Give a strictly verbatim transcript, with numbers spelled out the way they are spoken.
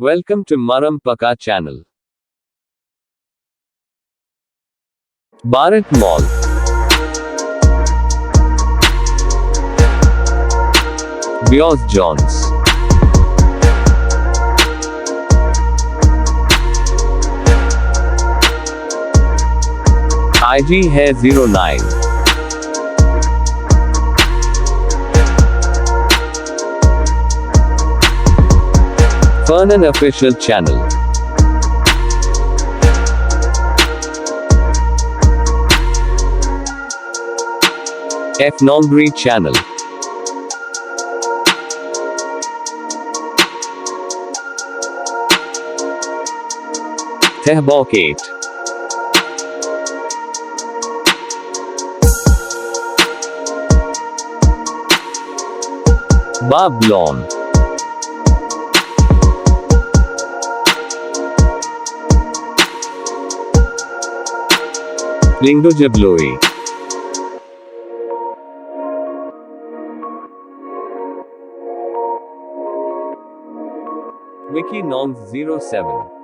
Welcome to Maram Paka channel. Bharat Mall. Bios Johns. I D hai zero nine. Fernand Official Channel. F Nongri Channel. Tehbok eight. Babylon. Lingo Jabloi. Wiki Nong zero seven.